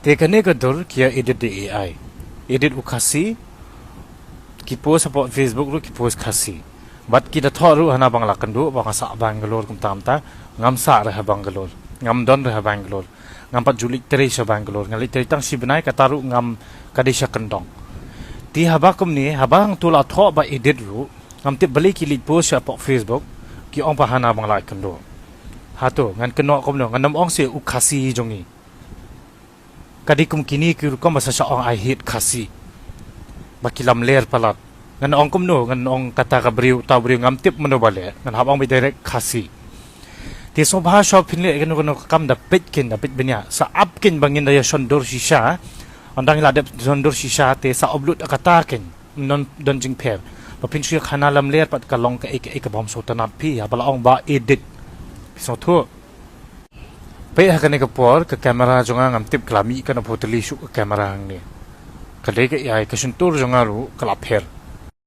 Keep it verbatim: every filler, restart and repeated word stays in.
Te kane ka dur ki ïa edit da A I. Edit u Khasi, ki post hapoh Facebook ruh ki post Khasi. Bad ki da thoh ruh hana ba nga la kynduh, ba nga sah Bangalore kumta kumta, ngam sah re ha Bangalore, ngam don re ha Bangalore, ngam pat ju leit trei sha Bangalore, nga leit trei tang shi bnai, kata ruh ngam, ka dei sha kyndong. Te haba kumne, haba hangto la thoh ba edit ruh, ngam tip balei ki leit post sha hapoh Facebook, ki ong ba hana ba nga la kynduh. Hato, ngan kynnoh kumno, ngan ym ong seh u Khasi jong ngi. Ka dei kum kine ki rukom ba sa shah ong I hate Khasi. Ba ki lamler palat. Ngan ong kumno, ngan ong kata ka briew, uta u briew ngam tip mano ba leh. Ngan hap ong ba direct Khasi. Te sngewbha shuwa phin leh kano kano ka kam da peit kein, da peit bniah. Sa ap kein ba ngin da ïa shon dur shisha. Ynda ngi la dep shon dur shisha te sa upload kata kein. Ym don, don jingpher. Ba phin shu ïa khana lamler pat ka long kaei kaei ka bym sngewtynnat phi, haba la ong ba edit. Phi sngewthuh. Peit ha kane ka por, ka camera jong nga ngam tip ka la mih katno phew tylli shuh ka camera hangne. Ka dei ka A I, ka shyntur jong nga ruh ka la pher.